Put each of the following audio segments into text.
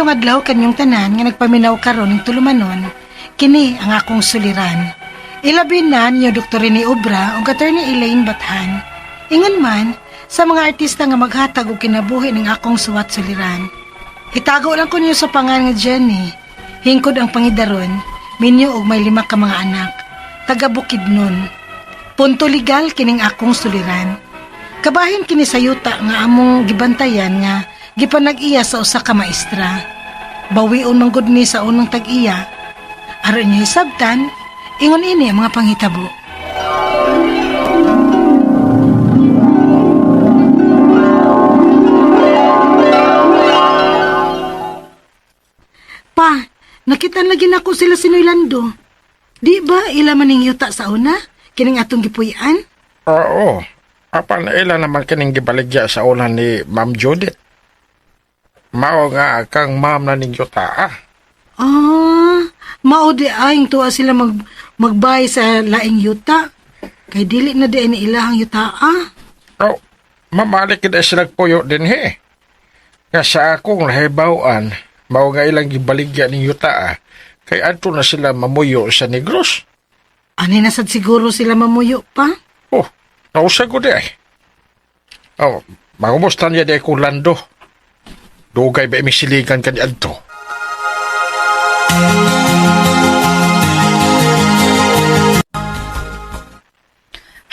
Maayong adlaw kanyong tanan nga nagpaminaw karon ning tulumanon, kini ang akong suliran. Ilabi na niyo Dr. Rene Obra ug Attorney Elaine Bathan. Ingon man sa mga artista nga maghatag og kinabuhi ning akong suwat suliran. Itago lang ko niyo sa pangan nga Jenny. Hingkod ang pangidaron, minyo og may 5 ka mga anak. Taga Bukidnon. Punto legal kining akong suliran. Kabahin kini sa yuta nga among gibantayan nga gipanag-iya sa usa ka maestra. Bawion man gud ni sa unang tag-iya. Aron niyo hisabtan, ingon ini ang mga panghitabo. Pa, nakita lagi nako sila si Noylando. Di ba ila maning yuta sa una? Kining atong gipuy-an? Oo. Apan ila naman kining gibaligya sa una ni Ma'am Judith. Mao nga kang ma'am na ning yuta ah. Ah, mao di ay tuwa sila magbay sa laing yuta. Kay dili na di ay ni ilahang yuta ah. Oh, mamalik gid sila puyo din he. Nga sa akong nahibaw-an, mao nga ilang gibaligya ning yuta ah. Kay adto na sila mamuyo sa Negros. Ani na sad siguro sila mamuyo pa? Oh, nausa ko di ay. Oh, mangumusta niya di akong lando. Dugay ba imong siligan kani adto?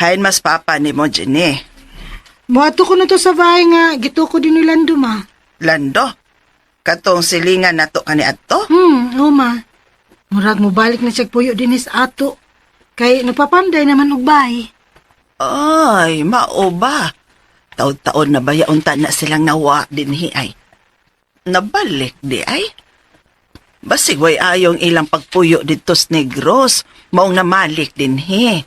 Hain mas papa ni mo, Jenny. Moadto ko na to sa bahay nga gituko din ni Lando ma. Lando, katong silingan nato kani adto. Oo ma. Murag mo balik na siya puyo din is ato. Kay nagpapanday naman og bahay. Ay, mao ba? Taon-taon na ba yaunta na silang nawa dinhi ay? Nabalik di ay? Basig way ayong ilang pagpuyo dito sa Negros, maong namalik dinhi.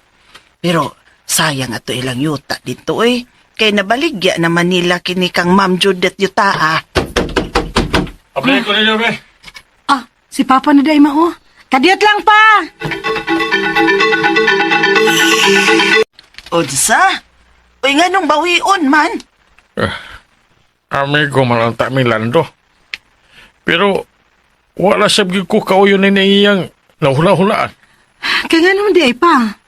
Pero sayang ato ilang yuta dito eh. Kay nabaligya na Manila kini kang Ma'am Judith yuta ah. Abli ko ninyo be. Ah, si Papa na day mao. Kadiyot lang pa! Unsa? Uy, nga nung bawion man. Amigo man ang ta mi Lando. Pero wala sab gyud ko kauyon ni iyang nahula-hulaan. Kaya nga naman di ay pa.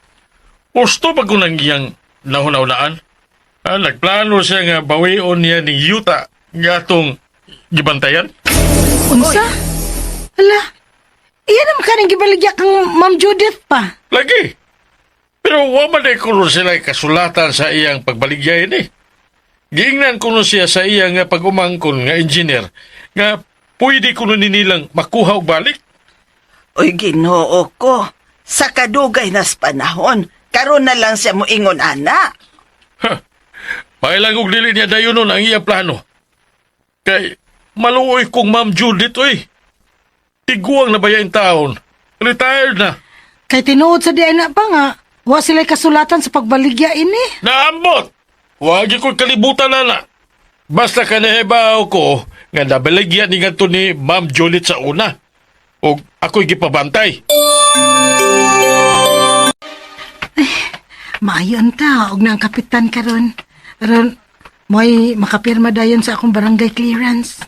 Gusto ba ko nang iyang nahula-hulaan? Ah, nagplano siya nga bawion niya ning yuta nga atong gibantayan. Unsa? Ala, iyan naman kaning gibaligya kang Ma'am Judith pa. Lagi. Pero wa man day kuno sila kasulatan sa iyang pagbaligya ini. Giingnan kuno siya sa iyang nga pag-umangkon nga engineer nga pwede kuno ni nilang makuha og balik. Uy, Ginoo ko. Sa kadugay nas panahon, karon na lang siya moingon ana. Ha. Pailang og dili niya dayon nun ang iyang plano. Kay maluoy kong Ma'am Judith oy. Tiguang na ba yung taon? Retired na. Kay tinuod sa di ay na pa nga, wa sila kasulatan sa pagbaligya ini. Naambot! Wag ko kalibutan na na. Basta ka nahibaw ko nga nabaligyan ni ngadto ni Ma'am Judith sa una. O ako'y gipabantay. Maayo ta, og na ang kapitan karon. Aron, mo'y makapirma dayon sa akong barangay clearance.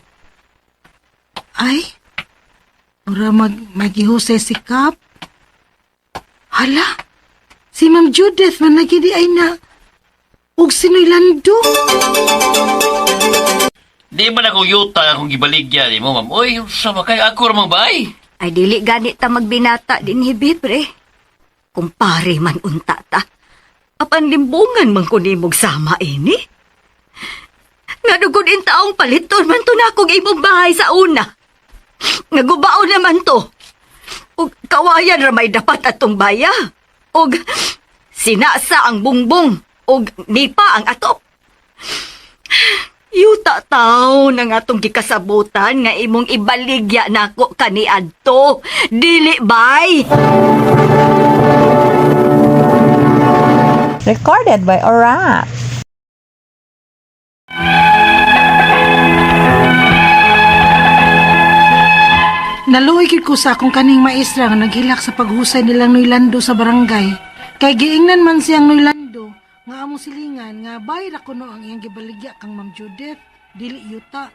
Ay, mura magihusay si Kap. Hala, si Ma'am Judith man lagi di ay na. Og sino'y Lando. Di man ako yuta akong gibaligya ni mo, ma'am. Uy, sama kay ako ramang bay. Ay dili gani ta magbinata din hibi pre. Kumpare man unta ta. Apan limbungan man ko nimog sama ini. Nga dugod in taong paliton man to na akong imong bahay sa una. Nga gubaon naman to. Og kawayan ra may dapat atong baya. Og sinasa ang bungbong og nipa ang atop. Yuta tao nang atong gikasabutan nga imong ibaligya nako kaniadto. Dili bay. Recorded by Orat. Naluoy gid ko sa akong kaning maestra nga naghilak sa paghusay nilang Noylando sa barangay. Kay giingnan man siyang Noylando nga among silingan nga bayra kuno ang iyang gibaligya kang Ma'am Judith, dili yuta.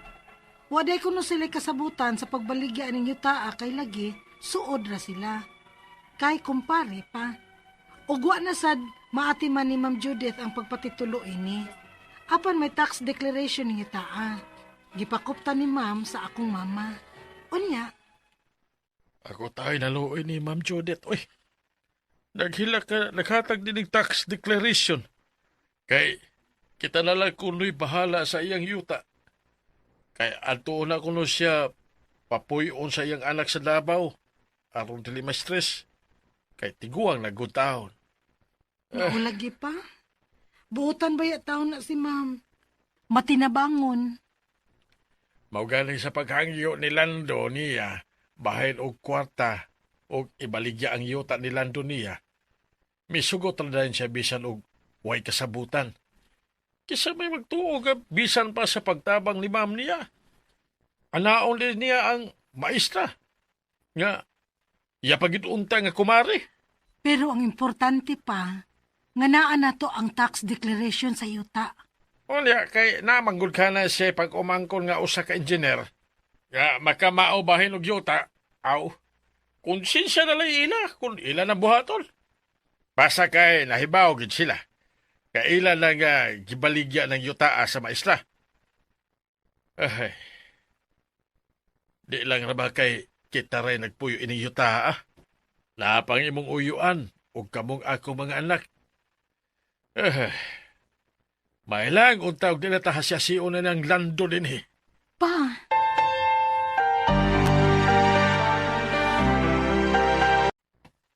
Waday kuno sila kasabutan sa pagbaligya ning yutaa kay lagi suod ra sila. Kay kumpare pa. Ug wa na sad maatiman ni Ma'am Judith ang pagpatitulo ini. Apan may tax declaration ning yutaa. Gipakupta ni Ma'am sa akong mama. Unya, Ako tayo naluoy ni Ma'am Judith. Uy, naghila ka, naghatag din ng tax declaration. Kay, kita na lang kuno'y bahala sa iyang yuta. Kay, adto na kuno siya papuyon sa iyang anak sa Davao. Aron dili ma-stress. Kay tiguang nagutahon. Maulagi pa. Buotan ba ya taon na si Ma'am? Matinabangon. Maugaling sa paghangyo ni Lando niya, bahin og kwarta og ibaligya ang yuta ni Lando niya. Misugot ra dayon siya bisan og way kasabutan. Kisa may magtuo ka bisan pa sa pagtabang ni ma'am niya. Anaon din niya ang maestra. Nga, iya pagid unta nga kumari. Pero ang importante pa, nga naa na to ang tax declaration sa yuta. Unya, kay namanggod ka na siya pag umangkon nga usa ka engineer. Nga makamao bahin og yuta, aw, konsensya na lang ila kung ila na buhaton. Basta kay nahibaw gid sila. Kay ila na nga gibaligya ng yuta sa maestra. Ay, di lang ra ba kay kita rin nagpuyo ining yuta ah. Napang imong uyuan ug kamong ako mga anak. Ay, mailang unta og dila ta hasyasion na ng lando dinhi. Pa,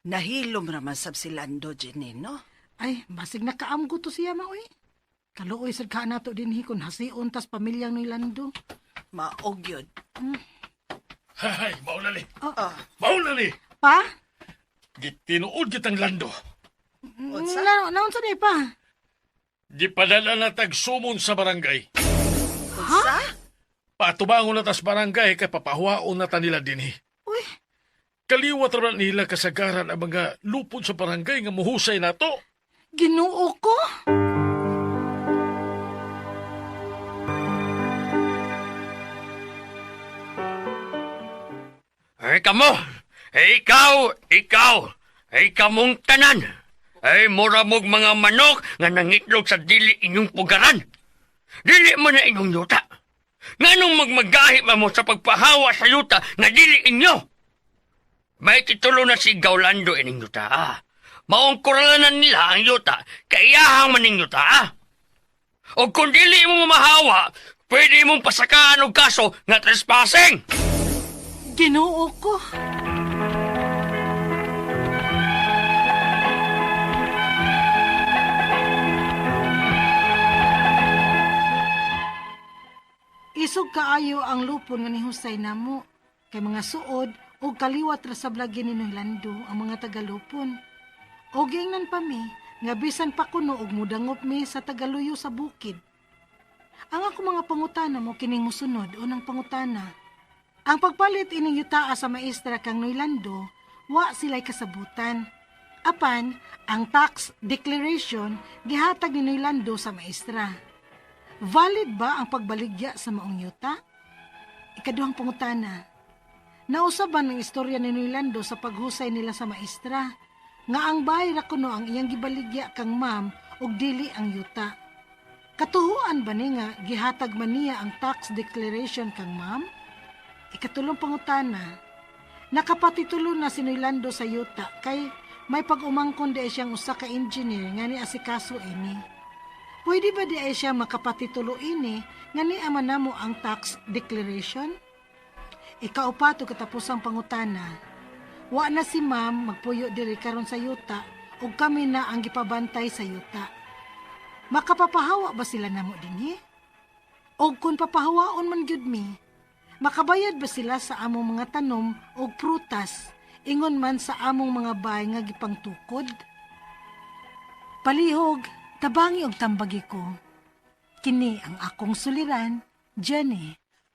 Nahilom raman sab si Lando, Jenny, no? ay, basig nakaamgo to siya maoy. Kaluoy sad ka nato dinhi kun hasion tas pamilyang ni Lando. Maog yun. Hay, maulali. Ah, Maulali. Pa? Gitinuod kitang lando. Unsa? Na, naunsa di pa? Gipadala na tag sumon sa barangay. Unsa? Patubangon na tas barangay kay papahuwaon na ta nila dinhi. Uy, Kaliwat ra nila kasagaran ang mga lupon sa barangay nga muhusay nato. Ginoo ko. Ay, kamo! Ay, ikaw! Ikaw! Ay, kamong tanan! Ay, mura mog mga manok nga nangitlog sa dili inyong pugaran! Dili mo na inyong yuta! Nganong magmagahi pa mo sa pagpahawa sa yuta nga dili inyo? May titulo na si Gaulando ining yuta. Ah. Maong kuralanan nila ang yuta, kaiyahang man ning yuta. Ah. O kung dili mo mahawa, pwede mong pasakaan og kaso nga trespassing! Ginoo ko. Isog kaayo ang lupon nga ni Husay namo kay mga suod ug kaliwat ra sa blagi ni Noylando ang mga tagalupon. Og giingnan pa mi nga bisan pa kuno og mudangop mi sa tagaluyo sa bukid. Ang ako mga pangutana mo kining musunod unang pangutana. Ang pagpalit ining yutaa sa maestra kang Noylando, wa sila'y kasabutan. Apan, ang tax declaration gihatag ni Noylando sa maestra. Valid ba ang pagbaligya sa maong yuta? Ikaduhang pangutana. Nausaban ang istorya ni Noylando sa paghusay nila sa maestra nga ang bahay ra kuno ang iyang gibaligya kang ma'am ug dili ang yuta. Katuhuan ba ni nga gihatag man niya ang tax declaration kang ma'am? Ikatulong pangutana, nakapatitulo na si Noylando sa yuta kay may pag-umangkon di ay siyang usa ka engineer nga ni asikaso ini. Pwede ba di ay siya makapatitulo ini nga ni ama namo ang tax declaration? Ikaupat o katapusang pangutana, wa na si ma'am magpuyo diri karon sa yuta ug kami na ang gipabantay sa yuta. Makapapahawa ba sila namo dinhi? Og kung papahawaon man gyud mi, makabayad ba sila sa among mga tanom og prutas ingon man sa among mga bay nga gipangtukod? Palihog, tabangi og tambagi ko. Kini ang akong suliran, Jenny.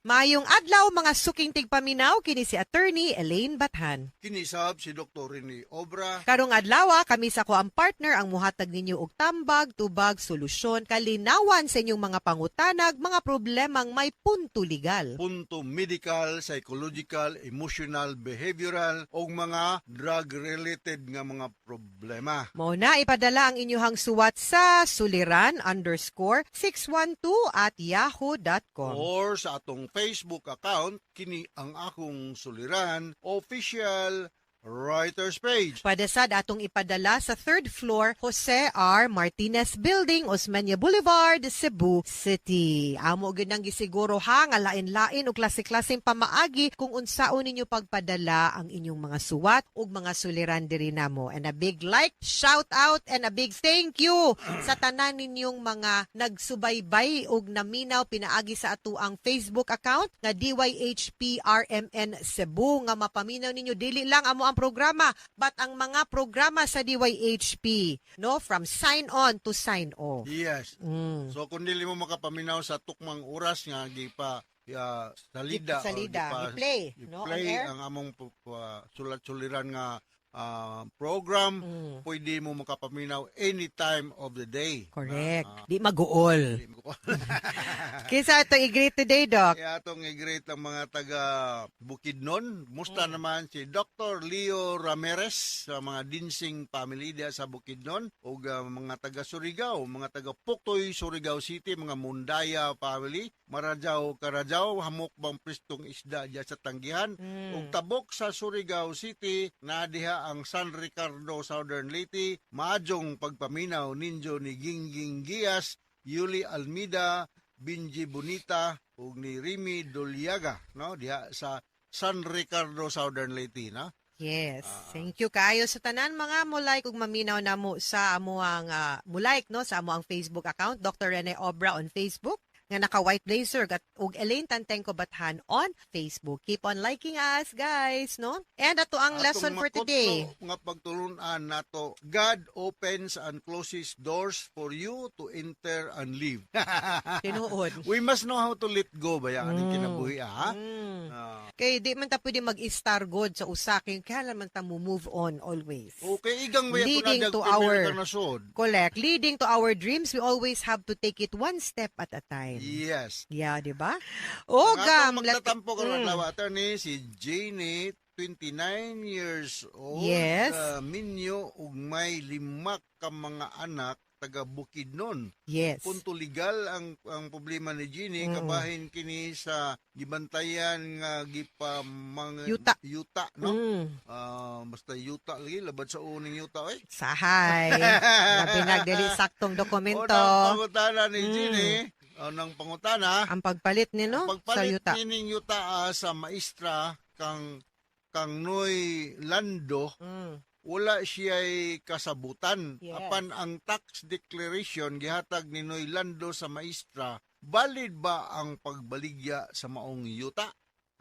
Maayong adlaw, mga suking tigpaminaw, kini si Attorney Elaine Bathan. Kini sab si Dr. Rene Obra. Karong adlaw, kami sa akoang partner ang muhatag ninyo og tambag, tubag, solusyon, kalinawan sa inyong mga pangutanag, mga problemang may punto legal. Punto medical, psychological, emotional, behavioral o mga drug-related nga mga problema. Mao na, ipadala ang inyuhang suwat sa suliran_612@yahoo.com. Or sa atong Facebook account, kini ang akong suliran, official writers page. Pwede sad atong ipadala sa third floor, Jose R. Martinez Building, Osmeña Boulevard, Cebu City. Amo gyud nang gisiguro ha nga lain-lain og klase-klaseng pamaagi kung unsaon ninyo pagpadala ang inyong mga suwat ug mga suliran diri namo. And a big like, shout out and a big thank you sa tanan ninyong mga nagsubaybay ug naminaw pinaagi sa atoang Facebook account nga DYHPRMN Cebu, nga mapaminaw ninyo dili lang amo ang programa but ang mga programa sa DYHP, no, from sign on to sign off. Yes. So kung dili mo makapaminaw sa tukmang oras nga gipa salida, Salida, or gipa- i-play, no, on i-play air. ang among sulat-suliran nga program, pwede mo makapaminaw any time of the day. Correct. Di maguol. Di mo- Kinsa ato i-greet today, Doc? Kaya atong i-greet ang mga taga Bukidnon. Musta naman si Dr. Leo Ramirez sa mga Dinsing family diya sa Bukidnon ug mga taga Surigao, mga taga Puktoy, Surigao City, mga Mundaya family, Marajaw Karajaw, hamok bang pristong isda diya sa Tanggihan, ug tabok sa Surigao City na diha ang San Ricardo, Southern Leyte. Maadjong pagpaminaw ninyo ni Gingging Gias, Yuli Almida, Binji Bonita ug ni Rimi Doliaga, no, diha sa San Ricardo, Southern Leyte, no. Yes. Thank you kaayo sa tanan mga mo like ug maminaw namo sa amoang mo like, no, sa amoang Facebook account, Dr. Rene Obra on Facebook nga naka white blazer at ug Elaine Tantengco Bathan on Facebook. Keep on liking us, guys, no? And ato ang Atong lesson for today. makutlo nga pagtulunan nato, God opens and closes doors for you to enter and leave. Tinuod. We must know how to let go baya aning kinabuhi, ha. Kay di man ta pwede mag-star god sa usa kay kaya man ta mo move on always. Okay, igang baya Leading to kung nasod. Correct. Leading to our dreams, we always have to take it one step at a time. Yes. Yeah, di ba? O Ang atong gam, magtatampo karon adlaw, attorney, si Janie, 29 years old, minyo ug may lima ka mga anak, taga Bukidnon. Punto legal ang problema ni Jeannie, kabahin kini sa gibantayan nga gipa mga Yuta. Yuta, no? Ah, basta yuta lagi, labad sa uning yuta oy. Sahay. Labi nagdili saktong dokumento. Unang pangutana ni Jeannie, unang pangutana, Ang pagpalit ni, no, sa pagpalit yuta. nining yuta sa maestra kang kang Noy Lando, wala siya'y kasabutan. Apan ang tax declaration gihatag ni Noy Lando sa maestra, valid ba ang pagbaligya sa maong yuta?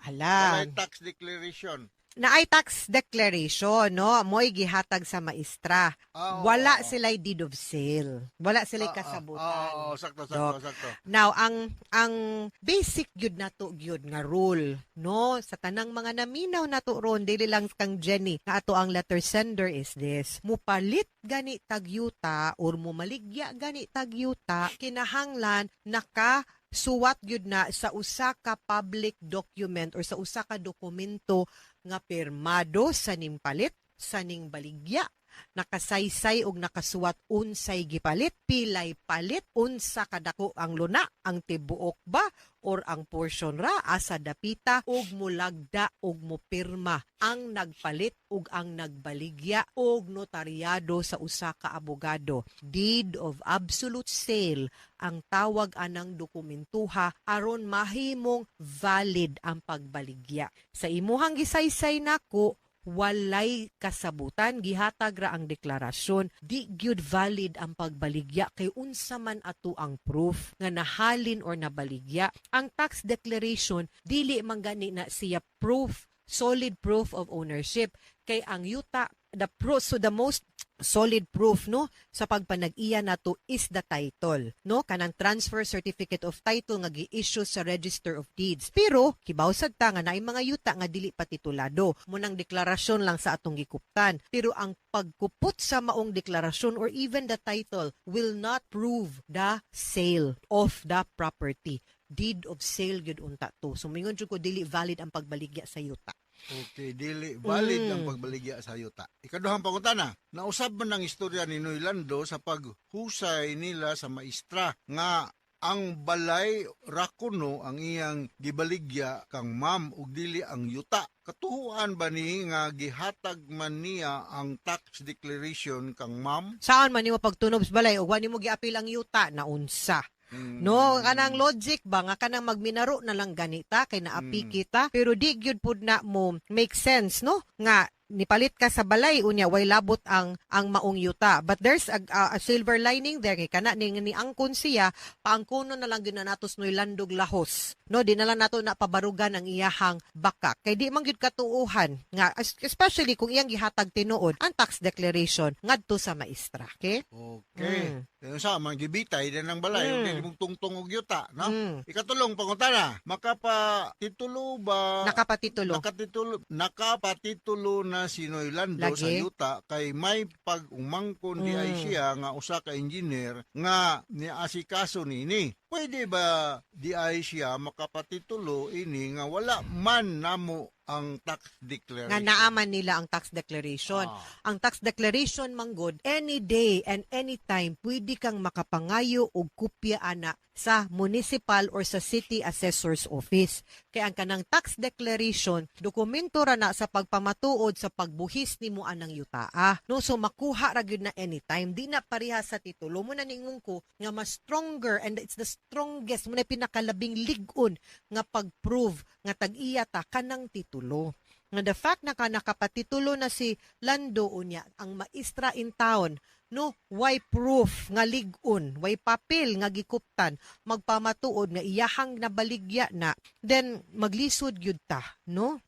Ala. Walay tax declaration. Naay tax declaration, no? Mo'y gihatag sa maestra. Ah, oo, Wala oo. sila'y deed of sale. Wala sila'y kasabutan. Oo, sakto, sakto, Doc. sakto. Now, ang basic gyud nato gyud nga rule, no, sa tanang mga naminaw nato ron, dili lang kang Jenny, nga ato ang letter sender, is this. Mupalit gani tagyuta or mumaligya gani tagyuta, kinahanglan naka suwat gyud na sa usa ka public document or sa usa ka dokumento nga pirmado sa nimpalit, sa ning baligya, nakasaysay og nakasuwat unsay gipalit, pilay palit, unsa kadako ang luna, ang tibuok ba or ang portion ra, asa dapita, ug mulagda ug mupirma ang nagpalit ug ang nagbaligya og notaryado sa usa ka abogado. Deed of absolute sale ang tawag anang dokumentuha aron mahimong valid ang pagbaligya. Sa imuhang gisaysay nako, walay kasabutan, gihatag ra ang deklarasyon, di gyud valid ang pagbaligya kay unsa man ato ang proof nga nahalin or nabaligya? Ang tax declaration, dili man gani na siya proof, solid proof of ownership, kay ang yuta the pro so the most solid proof, no, sa pagpanag-iya nato is the title, no, kanang transfer certificate of title nga gi-issue sa Register of Deeds. Pero kibaw sad ta nga naay mga yuta nga dili pa titulado, mao nang deklarasyon lang sa atong gikuptan. Pero ang pagkupot sa maong deklarasyon or even the title will not prove the sale of the property. Deed of sale gyud unta to. So mingon jud ko, dili valid ang pagbaligya sa yuta. Okay, dili valid ang pagbaligya sa yuta. Ikaduhang pangutana, nausab man ang istorya ni Noy Lando sa paghusay nila sa maestra nga ang balay ra kuno ang iyang gibaligya kang ma'am ug dili ang yuta. Katuhuan ba ni nga gihatag man niya ang tax declaration kang ma'am? Saan man nimo pagtunob sa balay ug wa nimo giapil ang yuta, naunsa? No, kanang logic ba nga kanang magminaro na lang ganita kay naapi kita, pero di gyud pud na mo make sense, no, nga nipalit ka sa balay unya way labot ang maong yuta. But there's a silver lining there kay kana ning ni angkon siya, paangkonon na lang gyud na nato Noy Lando og lahos, no? Di na lang nato na pabarugan ang iyahang bakak kay di man gyud katuuhan nga especially kung iyang gihatag tinuod ang tax declaration ngadto sa maestra, okay? Okay. Kaya sa man gibitay din ang balay, dili mong tungtong og yuta, no? Ikatulong pangutana, makapatitulo ba Nakapatitulo. Nakatitulo, nakapatitulo na si Noy Lando sa yuta kay may pag-umangkon di ay siya nga usa ka engineer nga niasikaso nini. Pwede ba di ay siya makapatitulo ini nga wala man namo ang tax declaration? Nga naaman nila ang tax declaration. Ang tax declaration manggod, any day and any time pwede kang makapangayo og kopya ana sa municipal or sa city assessor's office. Kay ang kanang tax declaration, dokumento ra na sa pagpamatuod sa pagbuhis nimo anang yutaa. No, so makuha ra gyud na anytime. Di na pareha sa titulo. Mao na ningon ko nga mas stronger and it's the strongest, mao na pinakalabing lig-on nga pag-prove nga tag-iya ta kanang titulo. Nga the fact na ka nakapatitulo na si Lando unya ang maestra in town, no, way proof nga lig-on, way papel nga gikuptan magpamatuod nga iyahang nabaligya na, then maglisod gyud ta, no,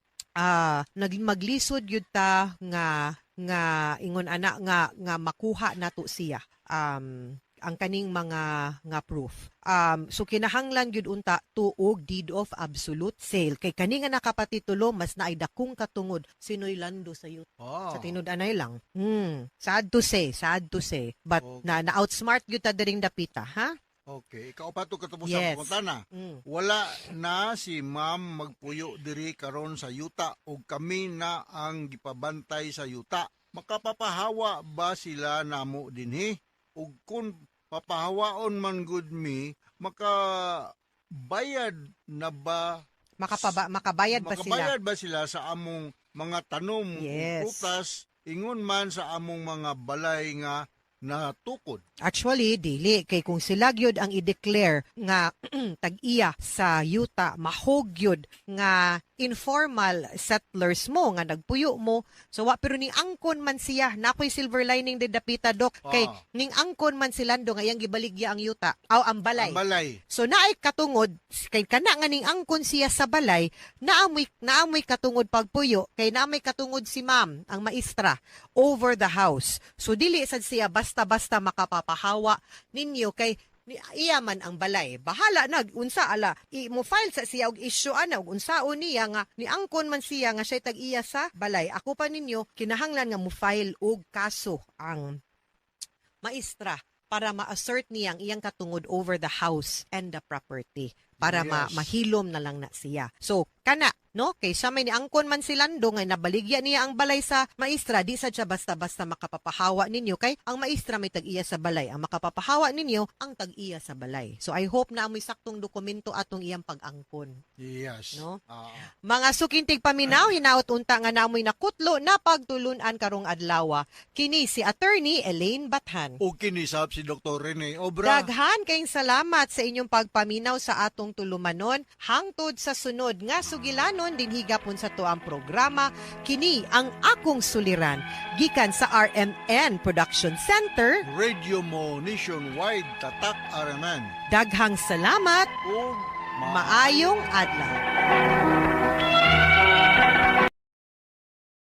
maglisod gyud ta nga nga ingon ana nga nga makuha nato siya ang kaning mga nga proof. So kinahanglan gyud unta tuog deed of absolute sale kay kani nga nakapatitulo, mas naay dakong katungod si Noy Lando sa yuta. Sa tinud-anay lang. Sad to say, sad to say. But na na outsmart gyud ta diring dapita, ha? Okay, ikaupat ug katapusang pangutana. Wala na si ma'am magpuyo diri karon sa yuta ug kami na ang gipabantay sa yuta. Makapapahawa ba sila namo dinhi? Ug kung papahawaon man gud mi, makabayad na ba? Makabayad ba sila? Makabayad ba sila sa among mga tanom ug prutas ingon man sa among mga balay nga natukod? Actually, dili kay kung sila gyud ang i-declare nga tag-iya sa yuta, mahog gyud nga informal settlers mo nga nagpuyo mo. So wa, pero ning angkon man siya, na ako'y silver lining de dapita, dok, kay ning angkon man si Lando nga iyang gibaligya ang yuta aw ang balay. Ang balay. So naay katungod kay kana nga ning angkon siya sa balay, naamoy katungod pagpuyo kay naamay katungod si ma'am ang maestra over the house. So dili sad siya basta-basta makapapahawa ninyo kay iya man ang balay. Bahala na unsa ala i mo file sa siya og issue ana og unsaon niya nga niangkon man siya nga siya tag-iya sa balay. Ako pa ninyo, kinahanglan nga mo file og kaso ang maestra para ma-assert niya ang iyang katungod over the house and the property para mahilom na lang na siya. So kana, no, kay siya may niangkon man si Lando nga nabaligya niya ang balay sa maestra, di sad siya basta-basta makapapahawa ninyo kay ang maestra may tag-iya sa balay. Ang makapapahawa ninyo ang tag-iya sa balay. So I hope na amoy saktong dokumento atong iyang pag-angkon. No? Mga suking tigpaminaw, hinaot unta nga namoy nakutlo na pagtulunan karong adlaw. Kini si Attorney Elaine Bathan. O kini sab si Dr. Rene Obra. Daghan kayong salamat sa inyong pagpaminaw sa atong tulumanon. Hangtod sa sunod nga sugilanon dinhi gapon sa tuang programa, kini ang Akong Suliran gikan sa RMN Production Center. Radio Mo Nationwide, Tatak RMN. Daghang salamat, Ug maayong adlaw.